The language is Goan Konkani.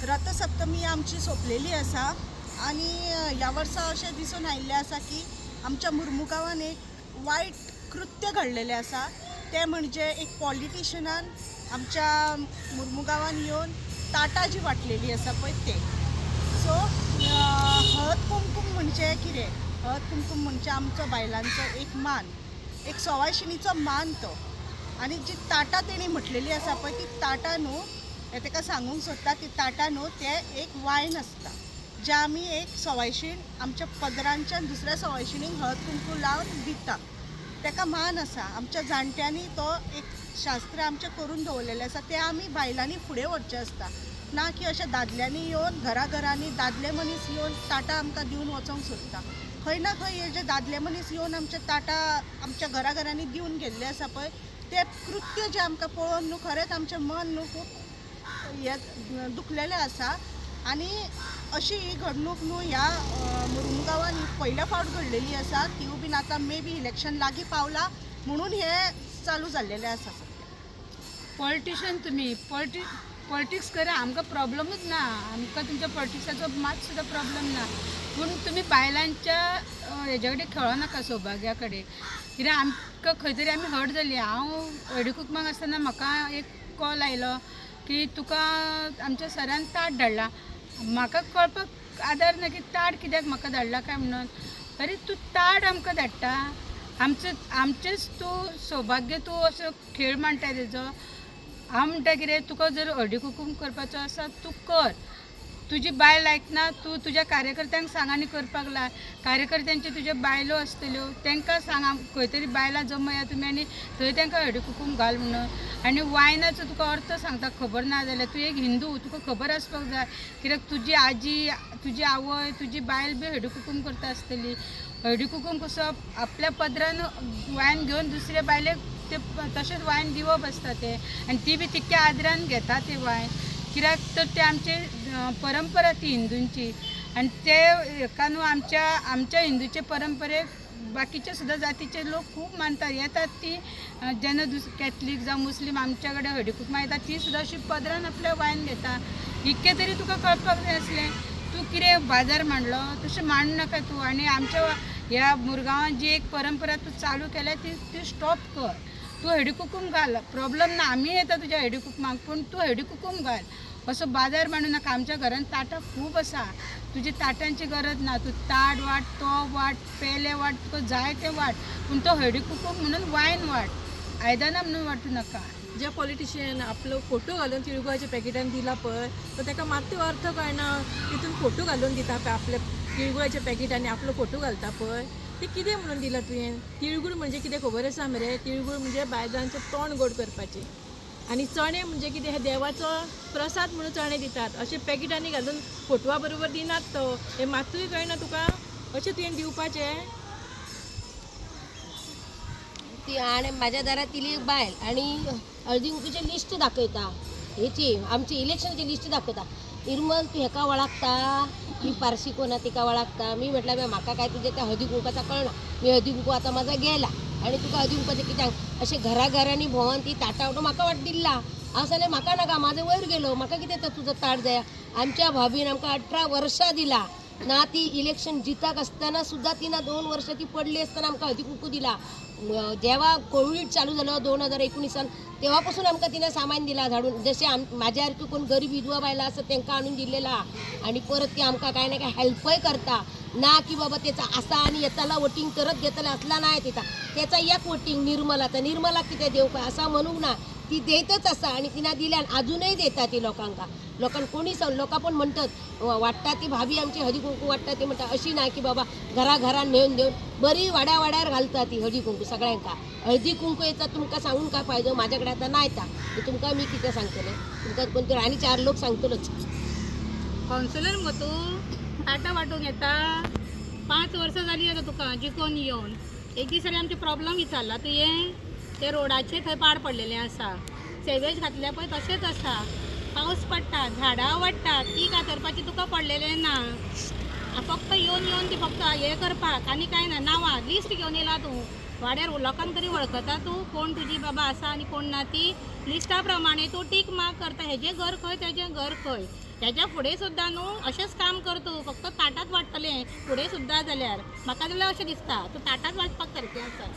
रथसप्तमी आमची सोंपलेली आसा आनी ह्या वर्सा अशें दिसून आयिल्लें आसा की आमच्या मुर्मुगांवान एक वायट कृत्य घडलेलें आसा. तें म्हणजे एक पॉलिटिशनान आमच्या मुर्मुगांवान येवन ताटां जी वांटलेली आसा पळय तें. सो हळद कुमकूम म्हणजे कितें? हळद कुमकूम म्हणजे आमचो बायलांचो एक मान, एक सवायशिणीचो मान तो. आनी जी ताटां तेणी म्हटलेली आसा पळय ती ताटां न्हू, हें ताका सांगूंक सोदता, ती ताटां न्हू तें एक वायन आसता जें आमी एक सवायशीण आमच्या पदरांच्यान दुसऱ्या सवायशिणीक हळद कुंकू लावन दिता. ताका मान आसा. आमच्या जाणट्यांनी तो एक शास्त्र आमचें करून दवरलेलें आसा, तें आमी बायलांनी फुडें व्हरचें आसता, ना की अशें दादल्यांनी येवन घराघरांनी दादले मनीस येवन ताटां आमकां दिवन वचोंक सोदता. खंय ना खंय हे जे दादले मनीस येवन आमचे ताटां आमच्या घराघरांनी दिवन गेल्ले आसा पळय तें कृत्य जें आमकां पळोवन न्हू खरेंच आमचें मन न्हू खूब हें दुखलेलें आसा. आनी अशी ही घडणूक न्हू ह्या मुर्मुगांवान ही पयल्या फावट घडलेली आसा. तिवूय बीन आतां मे बी इलेक्शन लागीं पावलां म्हणून हें चालू जाल्लेलें आसा सद्या. पॉलिटिशन तुमी पॉलिटिक्स करा, आमकां प्रॉब्लमूच ना, आमकां तुमच्या पॉलिटिक्साचो मात सुद्दां प्रॉब्लम ना. पूण तुमी बायलांच्या हेज्या कडेन खेळो नाका, सौभाग्या कडेन. कित्याक आमकां खंय तरी आमी हर्ट जाली. हांव हळदी कुकमाक आसतना म्हाका एक कॉल आयलो की तुका आमच्या सरान ताट धाडला. म्हाका कळपाक आदार ना की ताट कित्याक म्हाका धाडला काय म्हणून. अरे तूं ताट आमकां धाडटा, आमचेच तूं सौभाग्य तूं असो खेळ मांडटा तेजो. हांव म्हणटा कितें, तुका जर हळदी कुकूम करपाचो आसा तूं कर, तुजी बायल आयकना तूं तुज्या कार्यकर्त्यांक सांग आनी करपाक लाय. कार्यकर्त्यांच्यो तुज्यो बायलो आसतल्यो तांकां सांग, खंय तरी बायलां जमया तुमी आनी थंय तांकां हळदी कुकूम घाल म्हणून. आनी वायनाचो तुका अर्थ सांगता खबर ना जाल्यार, तूं एक हिंदू, तुका खबर आसपाक जाय. कित्याक तुजी आजी, तुजी आवय, तुजी बायल बी हळदी कुकूम करता आसतली. हळदी कुकूम कसो आपल्या पदरान वायन घेवन दुसऱ्या बायलेक ते तशेंच वायन दिवप आसता तें, आनी ती बी तितक्या आदरान घेता ते वायन. कित्याक तर ते आमचे परंपरा ती हिंदूंची, आनी ते हेका न्हू आमच्या आमच्या हिंदूचे परंपरेक बाकीचे सुद्दां जातीचे लोक खूब मानतात. येतात ती जेन्ना कॅथलीक जावं मुस्लीम आमच्या कडेन हळदी कुकमा येतात ती सुद्दां अशी पदरान आपल्या वायन घेता. इतकें तरी तुका कळपाक जाय आसलें. तूं कितें बाजार मांडलो तशें मांडू नाका तूं. आनी आमच्या ह्या मुरगांवान जी एक परंपरा तूं चालू केल्या ती ती स्टॉप कर. तूं हळदी कुकूम घाल, प्रॉब्लम ना, आमी येता तुज्या हळदी कुकमाक, पूण तूं हळदी कुकूम घाल, असो बाजार मांडू नाका. आमच्या घरान ताटां खूब आसा, तुजी ताटांची गरज ना. तूं ताट वाट, तोप वाट, पेले वाट, तुका जाय तें वाट, पूण तो हळदी कुकूम म्हणून वायन वाट, आयदनां म्हणून वांटू नाका. जे पॉलिटिशियन आपलो फोटो घालून तिळगुळाच्या पॅकेटान दिला पळय, तो ताका मात्तूय अर्थ कळना. तितून फोटो घालून दिता पळय, आपल्या तिळगुळाच्या पॅकेटांनी आपलो फोटो घालता पळय, ते कितें म्हणून दिला तुवें? तिळगूळ म्हणजे कितें खबर आसा मरे? तिळगूळ म्हणजे बायलांचें तोंड गोड करपाचें, आनी चणे म्हणजे कितें, हे देवाचो प्रसाद म्हणून चणे दितात. अशें पॅकेटांनी घालून फोटवा बरोबर दिनात तो, हें मात्तूय कळना तुका? अशें तुवें दिवपाचें? ती आणि माझ्या दारात इली एक बायल आणि हळदी कुंकूची लिस्ट दाखयता, हेची आमची इलेक्शनाची लिस्ट दाखयता. निर्मल तूं हेका वळखता, ही पारशी कोण तिका वळखता? मी म्हटलं बाय म्हाका काय तुझ्या त्या हळदी कुंकाचा कळना, मी हळदी कुंकू आता माझा गेला आणि तुका हळदी कुंकाचं कित्याक अशें घराघरांनी भोंवन ती ताटां वांटून म्हाका वाट दिल्ला. हांव सांगलें म्हाका नाका, म्हाजो वयर गेलो, म्हाका कितें तर तुजो ताट जाय. आमच्या भाभीन आमकां 18 वर्सां दिला ना, ती इलेक्शन जिताक असताना सुद्दां ती ना 2 वर्सां ती पडली आसतना आमकां हळदी कुंकू दिला. जेव्हा कोविड चालू झालं 2019 तेव्हापासून आमकां तिने सामान दिला धाडून. जशें माझ्या सारकी कोण गरीब विधवा बायलां आसा तांकां आणून दिलेला. आणि परत ती आमकां काय ना काय हेल्पय करता, ना की बाबा त्याचा असा आणि येताला वोटिंग करत घेतला असला नाही तिचा, त्याचा एक वोटिंग निर्मलाचा, निर्मला कितें देव काय असा म्हणूंक ना, ती देतच आसा. आणि तिना दिल्यान अजूनय देता ती लोकांका. लोकांक कोणी सांग, लोकां पण म्हणतात वाडटा ती भाभी आमची हळदी कुंकू वाडटा ती, म्हणटा अशी ना की बाबा घराघरान नेवन देवन बरी वाड्या वाड्यार घालता ती हळदी कुंकू सगळ्यांका. हळदी कुंकू येता तुमकां सांगून काय फायदो, माझ्याकडे आता नाही येता, तुमकां मी कितें सांगतलें, तुमकां कोण तरी आनी 4 लोक सांगतलोच. कावन्सिलर मुगो तूं, ताटां वांटूंक येता? 5 वर्सां जालीं आतां तुका जिकोन येवन, एक दीस जाल्यार आमचे प्रॉब्लम विचारला तुवें? ते रोडाचेर थंय पाड पडलेलें आसा, सेवेज घातल्या पळय तशेंच आसा, पावस पडटा, झाडां वाडटा, ती कातरपाची तुका पडलेलें ना. फक्त येवन येवन ती फक्त हें करपाक आनी कांय ना. नांवां लिस्ट घेवन येयला तूं, वाड्यार लोकांक तरी वळखता तूं कोण तुजी बाबा आसा आनी कोण ना ती. लिस्टा प्रमाणे तूं टीक मार्क करता, हेजें घर खंय तेजें घर खंय. तेज्या फुडें सुद्दां न्हू अशेंच काम कर तूं, फक्त ताटात वांट्टलें फुडें सुद्दां जाल्यार. म्हाका जाल्यार अशें दिसता तूं ताटात वांटपाक सारकें आसा.